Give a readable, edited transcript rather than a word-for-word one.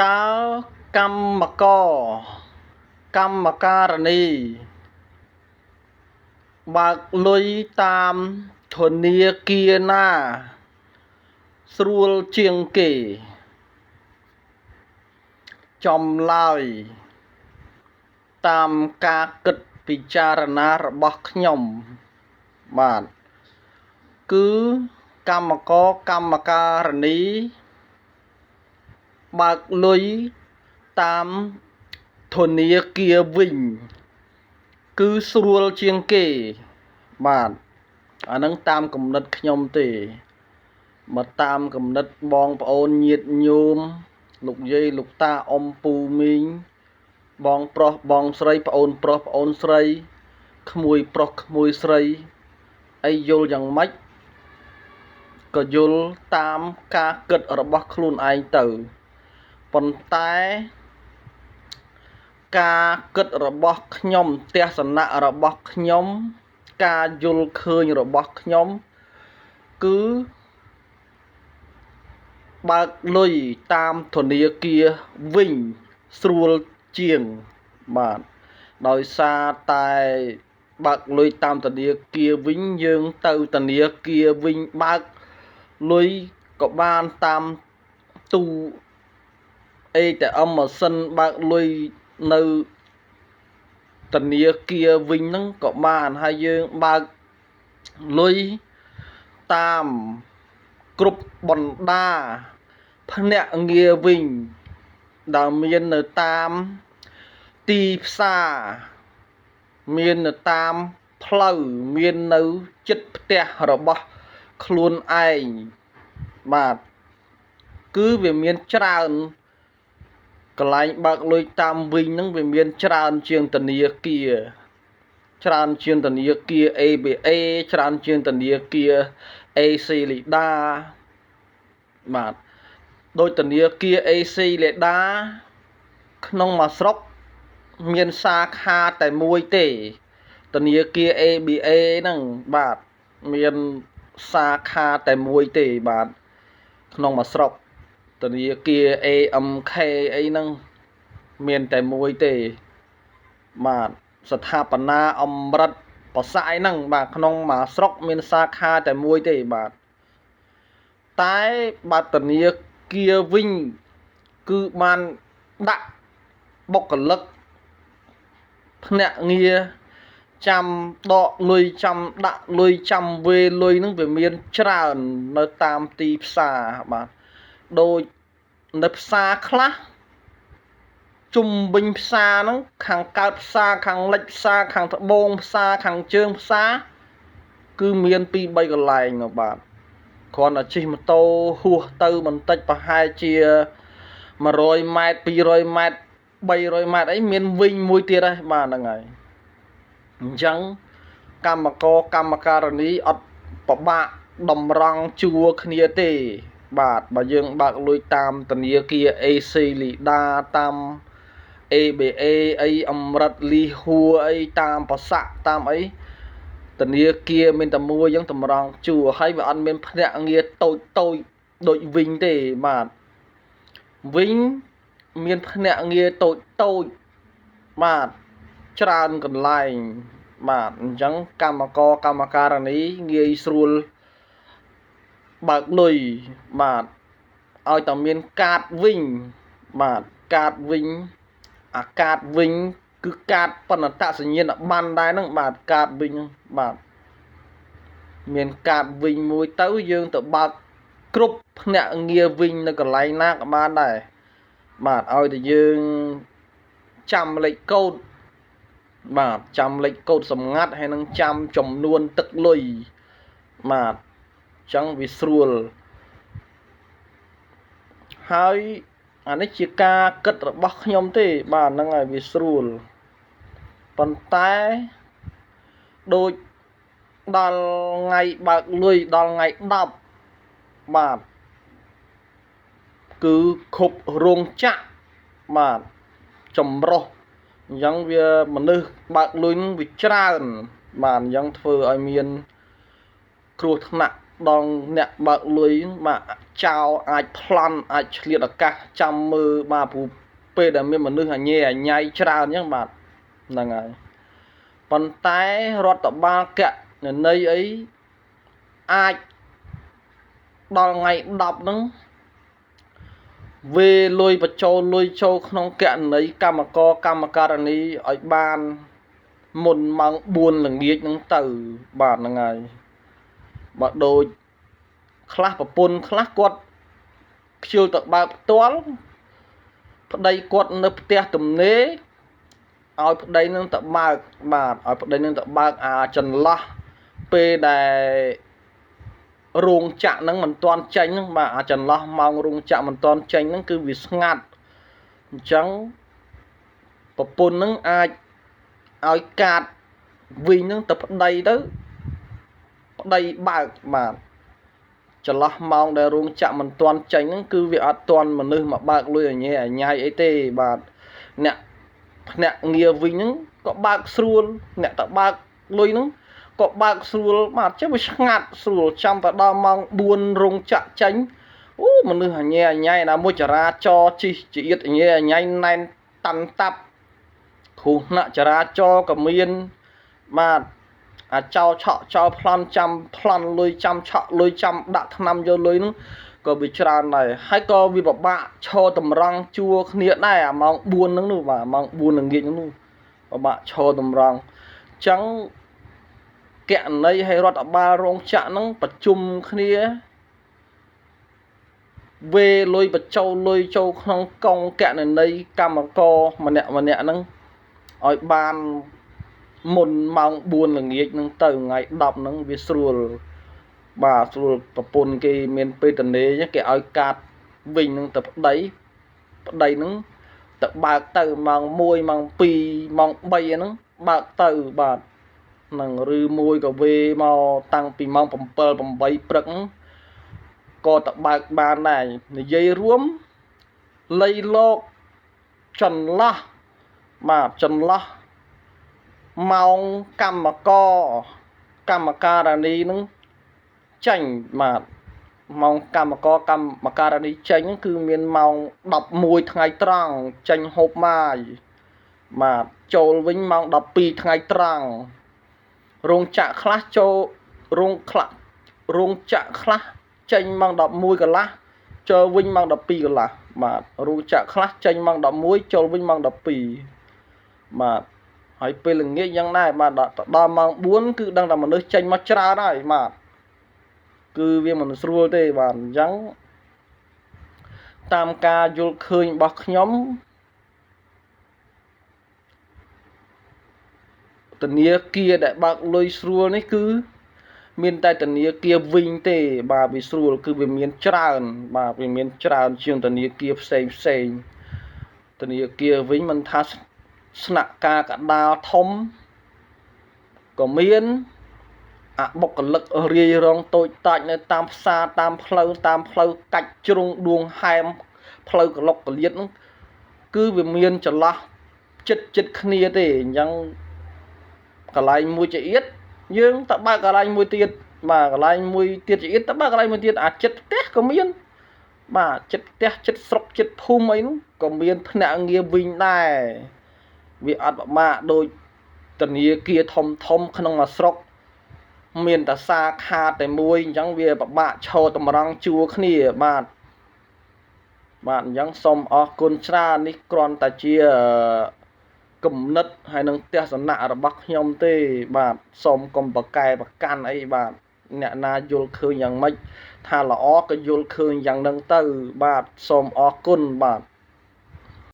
តើកម្មករកម្មការិនីបើកលុយតាមធនាគារណាស្រួលជាងគេចម្លើយតាមការគិតពិចារណារបស់ខ្ញុំបាទគឺកម្មករកម្មការិនីបើកលុយតាមធនាគារវិញគឺស្រួលជាងគេបាទអាហ្នឹងតាមគំនិតខ្ញុំទេមកតាមគំនិតបងប្អូនញាតិញោមលោកយាយលោកតាអ៊ំពូមីងបងប្រុសបងស្រីប្អូនប្រុសប្អូនស្រីក្មួយប្រុសក្មួយស្រីអីយល់យ៉ាងម៉េចក៏យល់តាមការគិតរបស់ខ្លួនឯងទៅប៉ុន្តែការគិតរបស់ខ្ញុំទស្សនៈរបស់ខ្ញុំការយល់ឃើញរបស់ខ្ញុំគឺបើកលុយតាមធនាគារវិញស្រួលជាងបាទដោយសារតែបើកលុយតាមធនាគារវិញយើងទៅធនាគារវិញបើកលុយក៏បានតាមទូ ATM ម៉ាស៊ីនបើកលុយនៅធនាគារវិញហ្នឹងក៏បានហើយយើងបើកលុយតាមគ្រប់បណ្ដាភ្នាក់ងារវិញដែលមាននៅតាមទីផ្សារមាននៅតាមផ្លូវមាននៅជិតផ្ទះរបស់ខ្លួនឯងបាទគឺវាមានច្រើនកន្លែងបើកលុយតាមវិញហ្នឹងវាមានច្រើនជាងធនាគារច្រើនជាងធនាគារ ABA ច្រើនជាងធនាគារ AC Lida បាទដោយធនាគារ AC Lida ក្នុងមួយស្រុកមានសាខាតែមួយទេធនាគារ ABA ហ្នឹងបាទមានសាខាតែមួយទេបាទក្នុងមួយស្រុកធនាគារ AMK អីហ្នឹងមានតែមួយទេបាទស្ថាបនាអមរិតប្រសាយហ្នឹងបាទក្នុងមួយស្រុកមានសាខាតែមួយទេបាទតែបាទធនាគារវិញគឺបានដាក់បុគ្គលិកភ្នាក់ងារចាំដកលុយចាំដាក់លុយចាំវេលុយហ្នឹងវាមានច្រើននៅតាមទីផ្សារបាទដូចនៅផ្សារខ្លះជុំវិញផ្សារហ្នឹងខាងកើតផ្សារខាងលិចផ្សារខាងត្បូងផ្សារខាងជើងផ្សារគឺមាន2 3កន្លែងនោះបាទគ្រាន់តែជិះម៉ូតូហួសទៅបន្តិចប្រហែលជា100ម៉ែត្រ200ម៉ែត្រ300ម៉ែត្រអីមានវិញមួយទៀតហើយបាទហ្នឹងហើយអញ្ចឹងកម្មករកម្មការិនីអត់ពិបាកតម្រង់ជួរគ្នាទេបាទបើយើងបើកលុយតាមធនាគារ AC Lida តាម ABA អីអមរិតលីហួរអីតាមប្រសាក់តាមអីធនាគារមានតែមួយអញ្ចឹងតម្រង់ជួរហើយវាអត់មានភ្នាក់ងារតូចតូចដូចវិញទេបាទវិញមានភ្នាក់ងារតូចតូចបាទច្រើនកន្លែងបាទអញ្ចឹងកម្មករកម្មការិនីងាយស្រួលបើកលុយបាទឲ្យតែមានកាតវិញបាទកាតវិញអាកាតវិញគឺកាតបណ្ណតសញ្ញាណប័ណ្ណដែរហ្នឹងបាទកាតវិញបាទមានកាតវិញមួយទៅយើងទៅបើកគ្រប់ភ្នាក់ងារវិញនៅកន្លែងណាក៏បានដែរបាទឲ្យតែយើងចាំលេខកូដបាទចាំលេខកូដសម្ងាត់ហើយនឹងចាំចំនួនទឹកលុយបាទអញ្ចឹងវាស្រួលហើយអានេះជាការគិតរបស់ខ្ញុំទេបាទហ្នឹងហើយវាស្រួលប៉ុន្តែដូចដល់ថ្ងៃបើកលុយដល់ថ្ងៃ10បាទគឺខុបរោងចក្របាទចម្រុះអញ្ចឹងវាមនុស្សបើកលុយនឹងវាច្រើនបាទអញ្ចឹងធ្វើឲ្យមានគ្រោះថ្នាក់ ដល់អ្នកបើកលុយបាទចោលអាចប្លន់អាចឆ្លៀតឱកាសចាំមើលបាទព្រោះពេលដែលមានមនុស្សអញេអញៃច្រើនអញ្ចឹងបាទហ្នឹងហើយប៉ុន្តែរដ្ឋបាលកណន័យអីអាចដល់ថ្ងៃ10ហ្នឹងវេលុយបញ្ចូលលុយចូលក្នុងកណន័យកម្មករកម្មការនីឲ្យបានមុនម៉ោង4ល្ងាចហ្នឹងទៅបាទហ្នឹងហើយបើដូចខ្លះប្រពន្ធខ្លះគាត់ខ្ជិលទៅបើកផ្ទាល់ប្តីគាត់នៅផ្ទះទំនេរឲ្យប្តីនឹងទៅបើកបាទឲ្យប្តីនឹងទៅបើកអាចន្លោះពេលដែលរោងចក្រហ្នឹងមិនទាន់ចេញហ្នឹងបាទអាចន្លោះម៉ោងរោងចក្រមិនទាន់ចេញហ្នឹងគឺវាស្ងាត់អញ្ចឹងប្រពន្ធហ្នឹងអាចឲ្យកាតវិញហ្នឹងទៅប្តីទៅប្តីបើកបាទចន្លោះម៉ោងដែលរោងចក្រមិនទាន់ចេញហ្នឹងគឺវាអត់ទាន់មនុស្សមកបើកលុយអញែអញ៉ៃអីទេបាទអ្នកភ្នាក់ងារវិញហ្នឹងក៏បើកស្រួលអ្នកទៅបើកលុយហ្នឹងក៏បើកស្រួលបាទចេះវាឆ្ងាត់ស្រួលចាំទៅដល់ម៉ោង4រោងចក្រចេញអូមនុស្សអញែអញ៉ៃណាមួយចរាចរជិះចៀតអញែអញ៉ៃណែនតាន់តាប់គ្រោះថ្នាក់ចរាចរក៏មានបាទអាចោឆក់ចោលប្លន់ចាំប្លន់លុយចាំឆក់លុយចាំដាក់ថ្នាំយកលុយហ្នឹងក៏វាច្រើនដែរហើយក៏វាពិបាកឈរតម្រង់ជួរគ្នាដែរអាម៉ោង4ហ្នឹងនោះបាទម៉ោង4ល្ងាចហ្នឹងនោះពិបាកឈរតម្រង់អញ្ចឹងកណន័យឲ្យរដ្ឋបាលរោងចក្រហ្នឹងប្រជុំគ្នាវេលុយបញ្ចូលលុយចូលក្នុងកងកណន័យកម្មករម្នាក់ម្នាក់ហ្នឹងឲ្យបានមុនម៉ោង4ល្ងាចហ្នឹងទៅថ្ងៃ10ហ្នឹងវាស្រួលបាទស្រួលប្រពន្ធគេមានពេលតនេគេឲ្យកាត់វិញហ្នឹងទៅប្តីប្តីហ្នឹងទៅបើកទៅម៉ោង1ម៉ោង2ម៉ោង3ហ្នឹងបើកទៅបាទនឹងឬមួយក៏វេមកតាំងពីម៉ោង7 8ព្រឹកក៏ទៅបើកបានដែរនិយាយរួមលៃលោកចន្លោះបាទចន្លោះម៉ោងកម្មករកម្មការនីនឹងចេញបាទម៉ោងកម្មករកម្មការនីចេញគឺមានម៉ោង11ថ្ងៃត្រង់ចេញហូបបាយបាទចូលវិញម៉ោង12ថ្ងៃត្រង់រោងចក្រខ្លះចូលរោងខ្លះរោងចក្រខ្លះចេញម៉ោង11កន្លះចូលវិញម៉ោង12កន្លះបាទរោងចក្រខ្លះចេញម៉ោង11ចូលវិញម៉ោង12បាទហើយពេលល្ងាចយ៉ាងដែរបាទដល់ម៉ោង4គឺដឹងតែមនុស្សចេញមកច្រើនហើយបាទគឺវាមិនស្រួលទេបាទអញ្ចឹងតាមការយល់ឃើញរបស់ខ្ញុំធនាគារដែលបើកលុយស្រួលនេះគឺមានតែធនាគារវិញទេបាទវាស្រួលគឺវាមានច្រើនបាទវាមានច្រើនជាងធនាគារផ្សេងផ្សេងធនាគារវិញមិនថាស្នាក់ការកដាលធំក៏មានអបុគ្គលិករាយរងតូចតាចនៅតាមផ្សារតាមផ្លូវតាមផ្លូវកាច់ជ្រុងដួងហែមផ្លូវក្លុកកលៀតហ្នឹងគឺវាមានចន្លោះចិត្តចិត្តគ្នាទេអញ្ចឹងកន្លែងមួយចៀតយើងទៅបើកកន្លែងមួយទៀតបាទកន្លែងមួយទៀតចៀតទៅបើកកន្លែងមួយទៀតអាចិត្តផ្ទះក៏មានបាទចិត្តផ្ទះចិត្តស្រុកចិត្តភូមិអីនោះក៏មានភ្នាក់ងារវិញដែរវាអត់ពិបាកដូចធនាគារធំធំក្នុងមួយស្រុកមានតែសាខាតែមួយអញ្ចឹងវាពិបាកឈរតម្រង់ជួរគ្នាបាទបាទអញ្ចឹងសូមអរគុណច្រើននេះគ្រាន់តែជាគំនិតហើយនឹងទស្សនៈរបស់ខ្ញុំទេបាទសូមកុំប្រកែប្រកាន់អីបាទអ្នកណាយល់ឃើញយ៉ាងម៉េចថាល្អក៏យល់ឃើញយ៉ាងហ្នឹងទៅបាទសូមអរគុណបាទ